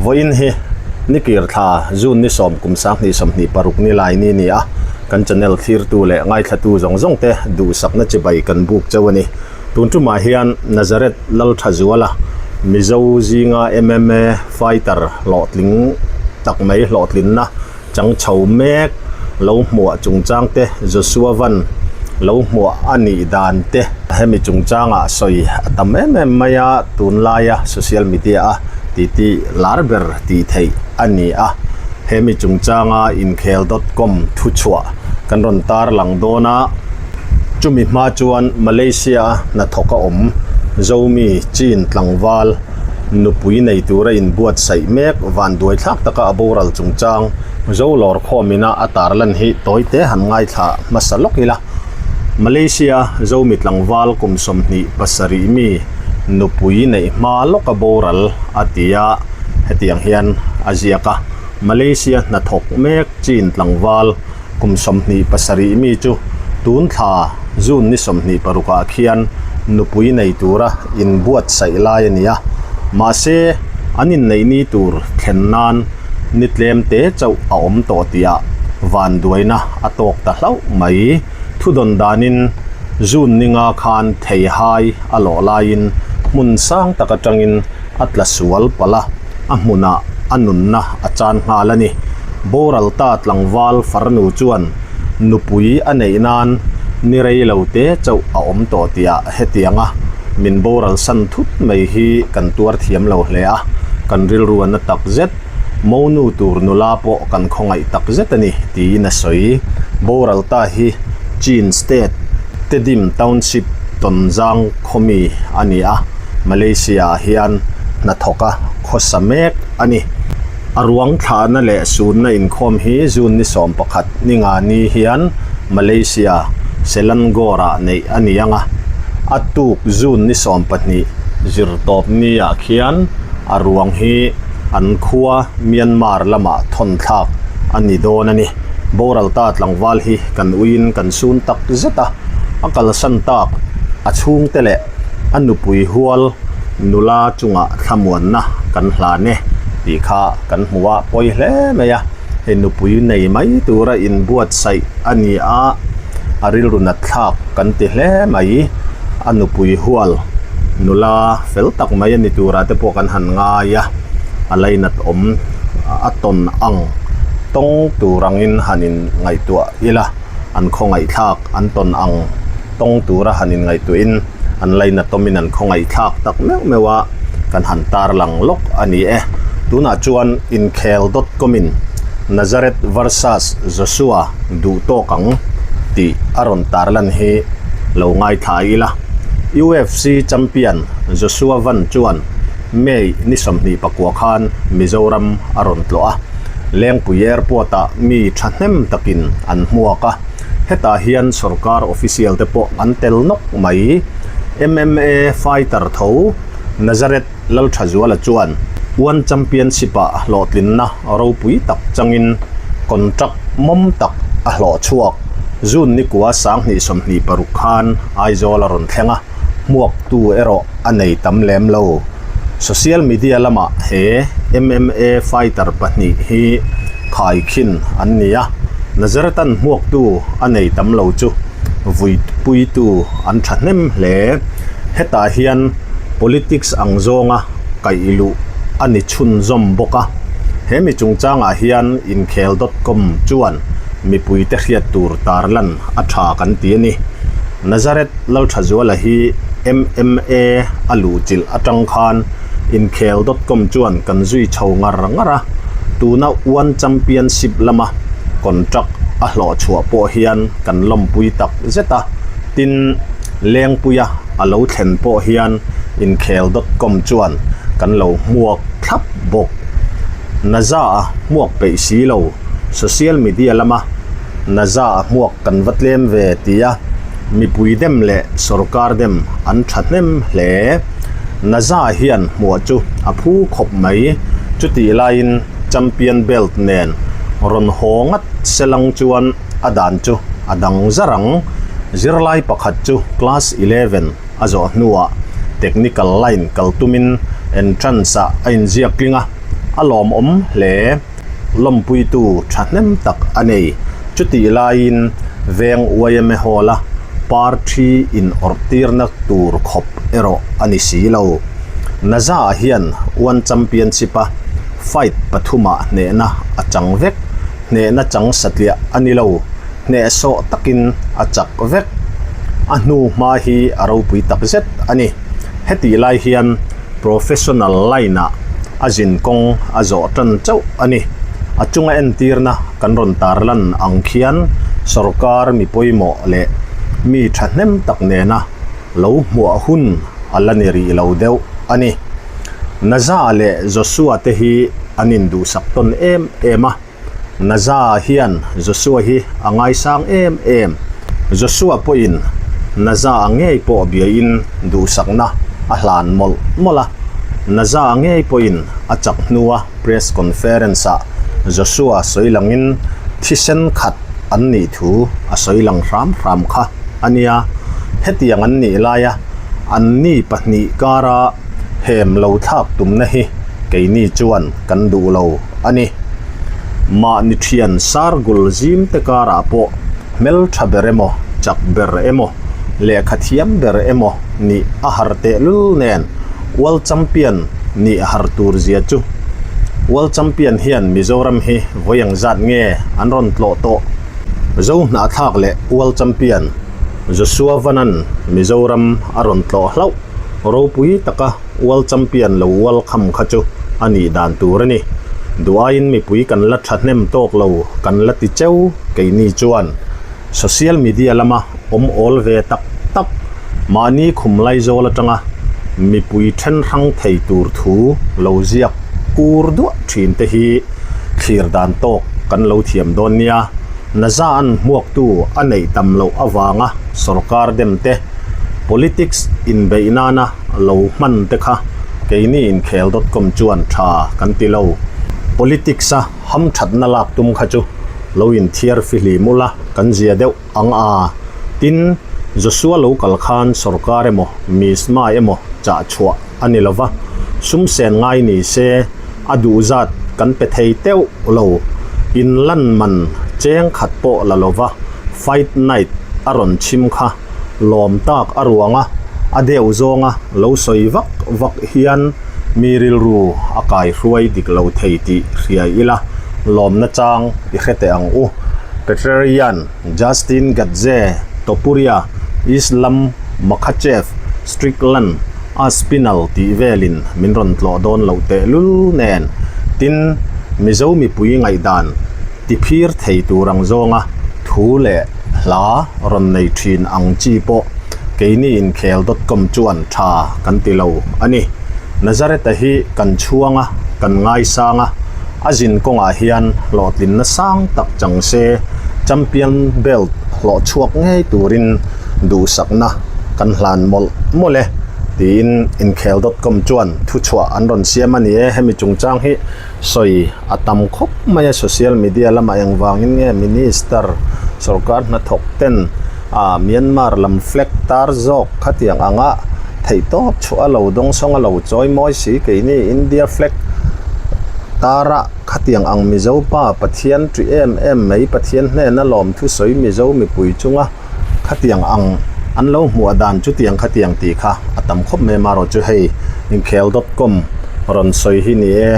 Vawiin hi Nikir thla June ni sawm kum 2026 ni lai ni ni a, kan channel thlirtu leh ngaithlatu zawng zawng te duhsakna chibai kan buk chauh a ni. Tun tumah hian Nazareth Lalthazuala Mizo zinga MMA fighter hlawhtling tak mai hlawhtlinna Chang chho mek lo hmuah chungchang te, Joshua Van lo hmuah a nih dan te. Hemi chungchangah sawi a tam em em mai a, tunlaia social media a titi lar ber tih theih a ni a. Hemi chungchanga inkhel dot com thuchhuah kan rawn tarlang dawn a. Chumi hma chuan Malaysia a hnathawk a awm Zomi Chin tlangval nupui nei tura inbuatsaih mek vanduai thlak taka a boral chungchang Zo lawr khawmina a tarlan hi tawite han ngaithla hmasa lawk ila. Malaysia Zomi tlangval kum 27 mi nupui neih hma lawka boral a ti a, hetiang hian a ziak a, Malaysia hnathawk mek Chin tlangval Kum 27 mi chu tun thla June ni 26 ah khian nupui nei tura inbuatsaih lai a ni a, mahse an inneih ni tur thlen nan ni tlem te chauh a awm tawh tihah vanduaina a tawk ta hlauh mai. Thudawn danin June ni nga khan theihai a lawh laiin hmun sang tak atangin a tla sual palh a. a hmunah a nunna a chan nghal a ni. Boral ta tlangval farnu chuan nupui a neih nan ni rei lo te chauh a awm tawh tihah hetianga min boral san thut mai hi kan tuar thiam lo hle a, kan rilru a na tak zet. Monu tur nula pawh kan khawngaih tak zet a ni, tiin a sawi. Boral ta hi Chin State, Tedim Township Tonzang khawmi a ni a. Malaysia ah hian hnathawk a khawsa mek a ni. A ruang thlahna leh sunna inkhawm hi June ni 11 ni nga ni hian Malaysia Selangor ah neih a ni ang a, a tuk June ni 12 zirtawp ni ah khian a ruang hi an khua Myanmar lamah thawn thlak a ni dawn a ni. Boral ta tlangval hi kan uiin kan sun tak zet a, a kalsan tak a chhungte leh a nupui hual nula chungah thlamuanna kan hlan e tih kha kan hmu a, pawi hle mai a, hei nupui nei mai tura inbuatsaih a ni a, a rilru nat thlak kan ti hle mai, a nupui hual nula fel tak mai a ni turah te pawh kan han ngai a, a lainat awm a tawn ang tawng tur angin han in ngaihtuah ila an khawngaihthlak an tawn ang. Tawng tura han inngaihtuahin an lainatawmin an khawngaihthlak tak meuh meuh a, kan han tarlang lawk a ni e. Tunah chuan inkhel dot com in Nazareth versus Joshua duh tawk ang tih a rawn tarlan hi lo ngaithla ila. UFC champion Joshua Van chuan May ni 29 khan Mizoram a rawn tlawh a, Lengpui Airport ah mi thahnem takin an hmuak a. Hetah hian sorkar official te pawh an tel nawk mai. MMA fighter tho Nazareth Lalthazuala chuan One Championship ah hlawhtlinna ropui tak changin contract mawm tak a hlawh chhuak. June nikua 2026 khan Aizawl a rawn thleng a, hmuaktu erawh a nei tam lem lo. Social media lamah he MMA fighter pahnih hi khaikhin an ni a, Nazareth-a'n hmuaktu a nei tam lo chu vuipuitu an thahnem hle. Hetah hian politics ang zawnga kaih luh a ni chhunzawm bawk a, he mi chungchangah hian inkhel dot com chuan mipuite hriat tur tarlan a tha kan ti a ni. Nazareth Lalthazuala hi MMA a luhchilh atang khan inkhel dot com chuan kan zui chho ngar ngar a, tuna One Championship lama contract a hlawh chhuah pawh hian kan lawmpui tak zet a, tin Lengpuia a lo thlen pawh hian inkhel dot com chuan kan lo hmuak thlap bawk. Naza a hmuak peih si lo, social media lama Naza a hmuak kan va tlem ve tia mipui dem leh sorkar dem an thahnem hle. Naza hian hmuah chu a phu khawp mai. Chutih laiin champion belt nen rawn haw ngat selang chuan a dan chu a dang zar ang. Zirlai pakhat chu class 11 a zawh hnuah technical line kal tumin entrance ah a inziak tling a. A lawmawm hle. Lawmpuitu thahnem tak a nei. Chutih laiin veng yma Hall-a party inawrhtirna tur khawp erawh a ni si lo. Naza hian One Championship-a fight pathumah hnehna a chang vek. Hnehna chang satliah a ni lo, hnehsawh takin a chak vek. A hnu hma hi a ropui tak zet a ni. Hetih lai hian professional line-ah a zin kawng a zawh tan chauh a ni. A chunga entirna kan rawn tarlan ang khian sorkar mi pawimawh leh mi thahnem tak nena lo hmuah hun a la ni rih lo deuh a ni. Naza leh Joshua te hi an induhsak tawn em em a. Naza hian Joshua hi a ngaisang em em. Joshua pawhin Naza ngei pawh biain duhsakna a hlan mawlh mawlh a. Naza ngei pawhin a chak hnua press conference-ah Joshua sawi langin thisen khat an nih thu a sawi lang hram hram kha a nia. Hetiang an nih laia anni pahnih kara hem lo thlak tumna hi keini chuan kan duh lo a ni. Mahni thian sargul zim te karah pawh hmeltha ber emaw, chak ber emaw, lehkha thiam ber emaw nih a har tehlul nen World Champion nih har tur zia chu. World Champion hian Mizoram hi vawi ang zat nge an rawn tlawh tawh? Zo hnahthlak leh World Champion Joshua Vanan Mizoram a rawn tlawh hlauh. Ropui taka World Champion lo welcome kha chu a nih dan tur a ni. Duh aiin mipui kan la thahnem tawk lo kan la ti cheu keini chuan social media lama awm awl ve tak tak mahni khum laizawl atanga mipui then hrang thei tur thu lo ziak kur duah thin te hi thlir dan tawk kan lo thiam dawn nia. Naza an hmuaktu a neih tam loh avanga sorkar dem te Politics inbeih nana lo hman te kha keini inkhel dot com chuan tha kan ti lo. Politics a hamthatna lak tum kha chu lo inthiar fihlim ula kan zia deuh ang a. Tin, Joshua lo kal khan sorkar emaw Misma emaw chah chhuah a ni lova, sum sen ngai ni se a duh zat kan pe thei teuh lo. Inlan man cheng khat pawh la lova Fight Night a rawn chhim kha lawm tak a ruang a, a deuh zawnga lo sawi vak vak hian mi rilru a kaihruai dik lo thei tih hria ila lawmna chang i hre teh ang u. Petrerian Justin Gaethje, Topuria, Islam Makhachev, Strickland, Aspinall tih velin min rawn tlawh dawn loh tehlul nen. Tin, Mizo mipui ngaihdan tiphir thei tur ang zawnga thu leh hla rawn nei thin ang chi pawh keini inkhel dot com chuan tha kan ti lo a ni. Nazareth-a hi kan chhuang a, kan ngaisang a, a zin kawngah hian hlawhtlinna sang tak chang se champion belt hlawh chhuak ngei turin duhsakna kan hlan mawlh mawlh e tiin inkhel dot com chuan thuchhuah an rawn siam a ni e. Hemi chungchang hi Sawi a tam khawp mai a, social media lamah engvangin nge minister sorkar hnathawk ten ah Myanmar lam flag tar zawk khatiang anga theihtawp chhuah a lo dawng sawng a lo chawi mawi si keini India flag tara khatiang ang Mizo pa Pathian ṭi em em mai Pathian hnena lawmthu sawi Mizo mipui chunga Khatiang ang an lo hmuah dan chutiang khatiang tih kha a tam khawp mai marawh chu hei inkhel dot com rawn sawi hi ni e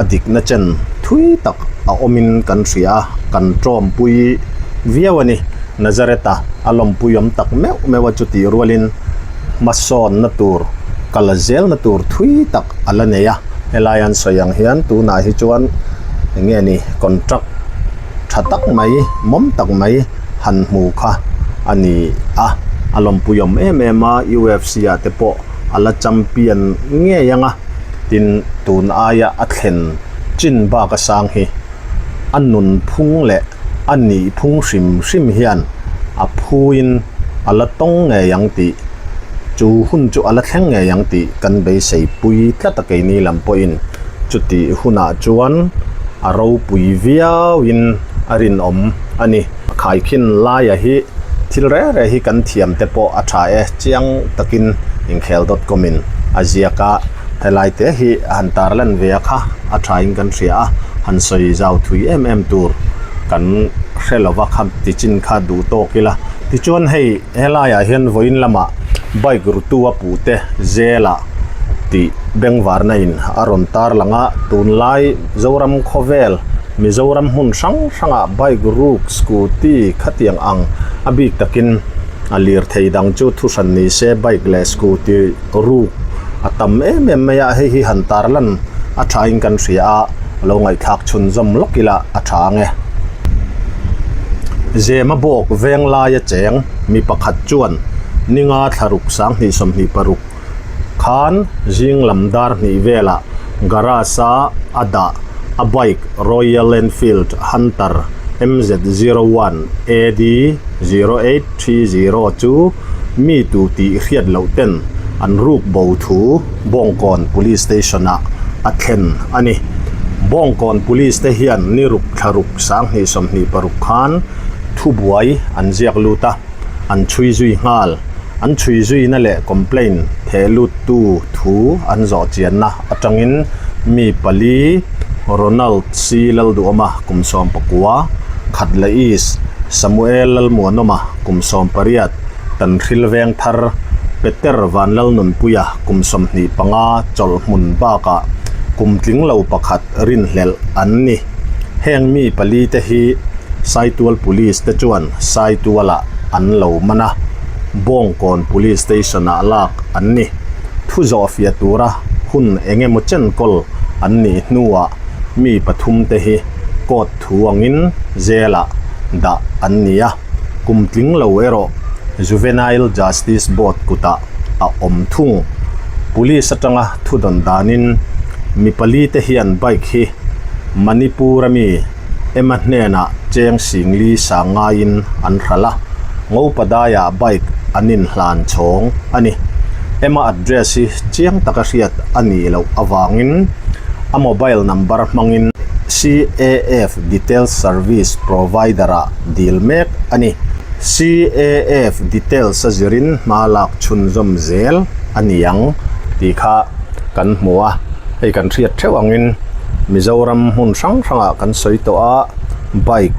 a dikna chen thui tak a awmin kan hria a kan tawmpui viau a ni Nazareth-a a lawmpui awm tak meuh meuh a chutih rualin hmasawnna tur kal zelna tur thui tak a la nei a helai an sawi ang hian tunah hi chuan eng nge ni contract tha tak mai mawm tak mai han hmu kha a ni a, a lawmpui awm em em a, UFC ah te pawh a la champion ngei ang a, tin tun aia a thlen chin bak a sang hi a nun phung leh a nih phung hrim hrim hian a phuin a la tawng ngei ang tih chu hun chu a la thleng ngei ang tih kan beisei pui tlat a keini lam pawhin chutih hunah chuan a ropui viauin a rinawm a ni. Khaikhin laia hi thil reng reng hi kan thiam te pawh a tha e, chiang takin inkhel dot com in a ziak a. Helai te hi han tarlan ve a kha a thain kan hria a, han sawi zau thui em em tur kan hre lova kha tichin kha duh tawk ila. Tichuan hei helaiah hian vawiin lamah bike rutu a puh te zela tih bengvarna in a rawn tarlang a, tunlai Zoram khawvel Mizoram hmun hrang hrangah bike ruk scooty khatiang ang a bik takin a lirthei dang chu thuhran ni se bike leh scooty ruk a tam em em mai a, hei hi han tarlan a thain kan hria a, lo ngaihthlak chhunzawm lawk ila a tha ang e. Zema bawk veng laia cheng mi pakhat chuan ninga thlaruk 2026 khan zing lam dar hnih velah garage a a dah a bike Royal Enfield Hunter MZ01 AD 0830 chu mi tu tih hriat loh ten an ruk bo thu Bawngkawn Police Station ah a thlen a ni. Bawngkawn Police te hian ni ruk thla ruk 2026 khan thubuai an ziak lut a, an chhui zui nghal. An chhui zuina leh complaint theh luttu thu an zawh chianna atangin mi pali Ronald C Lalduhawma kum 19, Khatla East, Samuel Lalmuanawma kum 18, Tanhril Vengthar, Peter Vanlalnunpuia kum 25 chawlhhmun bakah kum tling lo pakhat rinhlelh an ni. Heng mi pali te hi Saitual Police te chuan Saitualah an lo man a, Bawngkawn Police Station-ah lak an ni. Thu zawhfiah tura hun eng emaw chenkawl an nih hnuah mi pathum te hi court thu angin jail-ah dah an ni a, kum tling lo erawh Juvenile Justice Board kutah a awm thung. Police atanga thu dawn danin mi pali te hian bike hi Manipur-a mi Emma hnenah cheng singli sang ngaiin an hralh a, Ngopa daiah bike an inhlan chhawng a ni. Emma address hi chiang taka hriat a nih loh avangin a mobile number hmangin CAF Details Service Provider-ah dil mek a ni. CAF Details a zirin hma lak chhunzawm zel a ni ang tih kha kan hmu a, hei kan hriat theuh angin Mizoram hmun hrang hrangah kan sawi tawh a, bike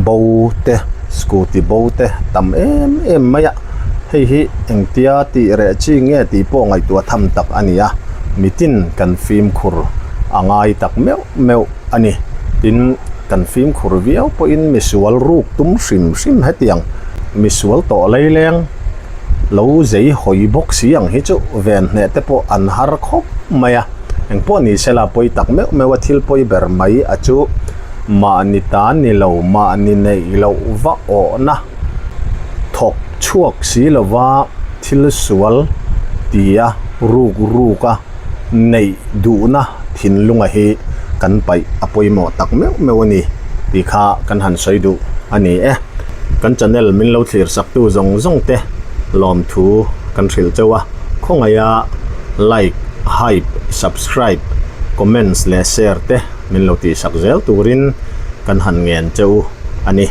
bo te scooty bo te tam em em mai a, hei hi engtia tih reh chi nge tih pawh ngaihtuah tham tak a ni a, mitin kan fimkhur a ngai tak meuh meuh a ni, tin kan fimkhur viau pawhin misual ruk tum hrim hrim hetiang misual tawh laileng. Lo zei hawi bawk si ang hi chu ven hneh te pawh an har khawp mai a, engpawh ni sela pawi tak meuh meuh a thil pawi ber mai a chu mahni ta ni lo mahni neih loh va awhna thawk chhuak si lova thil sual tia ruk ruk a neih duhna thinlunga hi kan paih a pawimawh tak meuh meuh a ni tih kha kan han sawi duh a ni e. Kan channel min lo thlir sak tu zawng zawng te lawmthu kan hrilh chauh a, khawngaih a like, hype, subscribe, comments leh share te min lo tih sak zel turin kan han ngen che u a ni.